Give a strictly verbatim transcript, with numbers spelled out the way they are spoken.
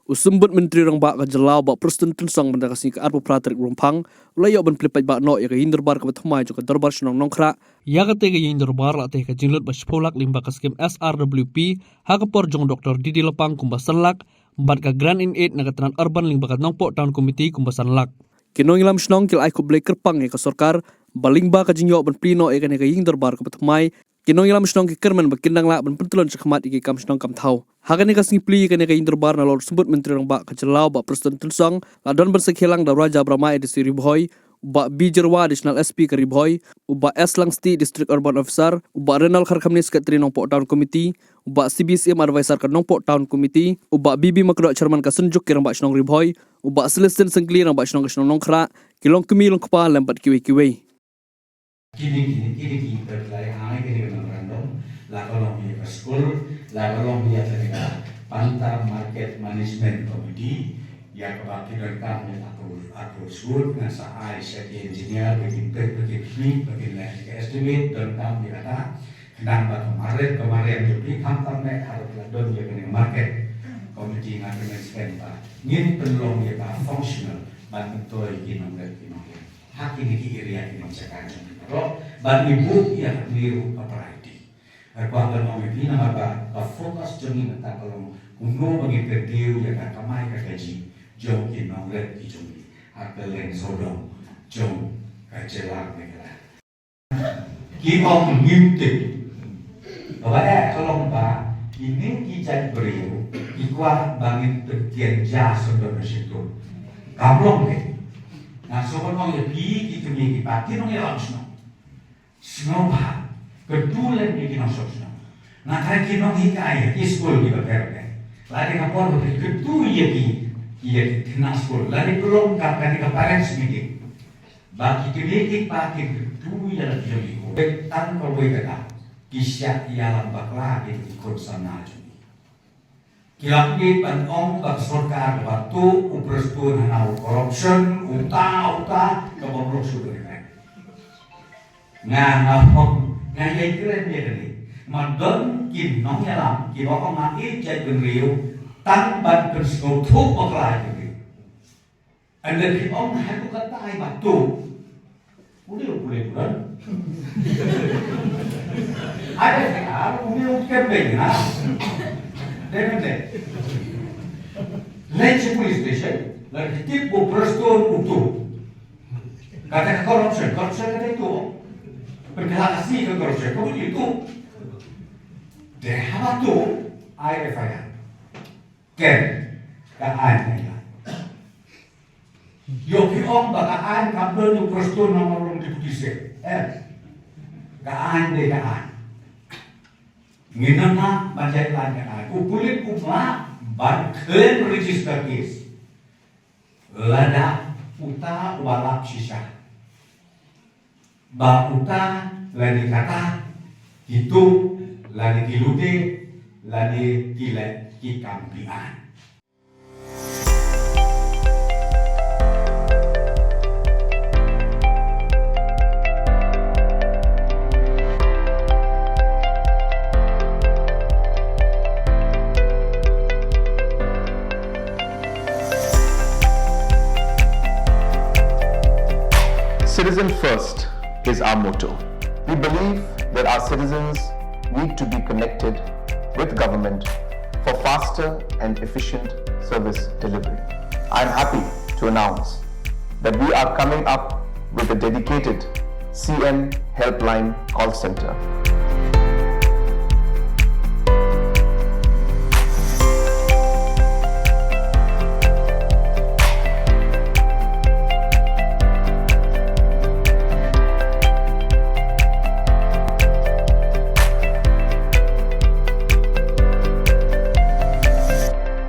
U Symbud Myntri Rangbah ka jylla u Bah Prestone Tynsong mynta ka sngi ka arphew phra tarik Rymphang u la ïoh ban plie paidbah noh ïa ka ïing dorbar kaba thymmai jong ka Dorbar Shnong Nongkhrah. Ïa katei ka ïing dorbar la tei ha ka jingleit ba shiphew lak lyngba ka skim S R W P, ha ka por jong u Doktor D D Lapang kumba san lak, bad ka Grant in Aid na ka tnat Urban lyngba ka Nongpoh Town Committee kumba san lak. Ki nongïalam shnong ki la ai khublei kyrpang ïa ka sorkar ba lyngba ka jingïoh ban plie noh ïa kane ka ïing dorbar kaba thymmai, ki nongïalam shnong ki kyrmen ba kin nang lah ban pyntlot shakhmat ïa ki kam shnong kam thaw. Ha kane ka sngi plie ïa kane ka ïing dorbar, nalor u Symbud Myntri Rangbah ka jylla u Bah Prestone Tynsong, la don ban sakhi lang da u Raja Brahma, A D C Ri Bhoi, u Bah B Jyrwa, Additional S P ka Ri Bhoi, u Bah S Langsti, District Urban Officer, u Bah Renald Kharkhamni, Secretary Nongpoh Town Committee, u Bah C B Syiem, Advisor ka Nongpoh Town Committee, u Bah B B Makdoh, Chairman ka Synjuk ki Rangbah Shnong Ri Bhoi, u Bah Celestine Syngkli, Rangbah Shnong ka Shnong Nongkhrah, ki longkmie longkpa lem bad kiwei kiwei. Kine, kine, kine ki interpret ai kine ki memorandum, la ka long ïa ka skul, la ka long ïa kane ka Panta Market Management Committee, ïa kaba ki donkam ïa ka approve, approve skul, ngan sa ai sha ki engineer ba kin peit, ba kin khmih, ba kin leh ka estimate, donkam ïa kata. Khnang ba ka mareh, ka mareh jong phi khamtam ne ha ka la don ïa kane market committee, nga kynmaw skhem ba ngin pynlong ïa ka functional ban myntoi ki nongrep ki nongrep ha kine ki area, kine ki jaka jong phi baroh, ban ngi buh ïa kane ruh ka priority. Nga kwah ban ong ïa phi namar ba ka focus jong ngi mynta ka long kumno ba ngin kyntiew ïa ka kamai ka kajih jong ki nongrep ki jong ngi ha kylleng sawdong jong ka jylla Meghalaya. Ki ong ngim tip. Kaba eh ka long ba kine ki jait briew ki kwah ba ngin pyntieng ja sngewdon na shyntur. Kam long te. Nga sngewbha ong ïa phi ki kmie ki kpa, ki nongïalam shnong, sngewbha kyntu lem ïa ki nongshong shnong. Nga tharai ki nonghikai ha ki skul kiba pher bha, lada ka por ba phi kyntu ïa ki, ïa ki khynnah skul, lada phi long ka, kane ka parents meeting, ba ki kmie ki kpa kin kyntu ïa la ki jong ki khun. Tang kawei ka daw, ki shah ïalam bakla ïa ki khun samla jong ki. Ki la pynbeit ban ong ba ka sorkar kaba tuh, u Prestone hana u corruption, uta uta, kaba mluk shuh ka ri. Nga, nga ong, nga ïai kren ïa kane. Ma don ki nongïalam kiba ong nga ïeit jaitbynriew tang ban pynsngewthuh bakla ïa ki briew. Ynda phi ong ha tu katai ba tu, u dei u pule u don. Ada sekarang u dei u campaign, ha? Dei, dei. Leit sha police station, lada phi tip ba u Prestone u tu, kata ka corruption, corruption ka dei tu. Pynkylla ka sngi ka corruption, ka mut u tu. Te haba tu, ai F I R. Ken, ka aiñ ka ïa. Ïoh phi ong ba ka aiñ kam don ïa u Prestone namar u long deputy seh. Em. Ka aiñ dei ka aiñ. Ngin nang ban jait laiñ ka aiñ. U pulit um lah ban khlem register case lada uta uba lap shisha ba uta lane kata ki tuh lane ki lute lane ki leh ki kam beaiñ. Citizen first is our motto. We believe that our citizens need to be connected with government for faster and efficient service delivery. I am happy to announce that we are coming up with a dedicated C M Helpline call center.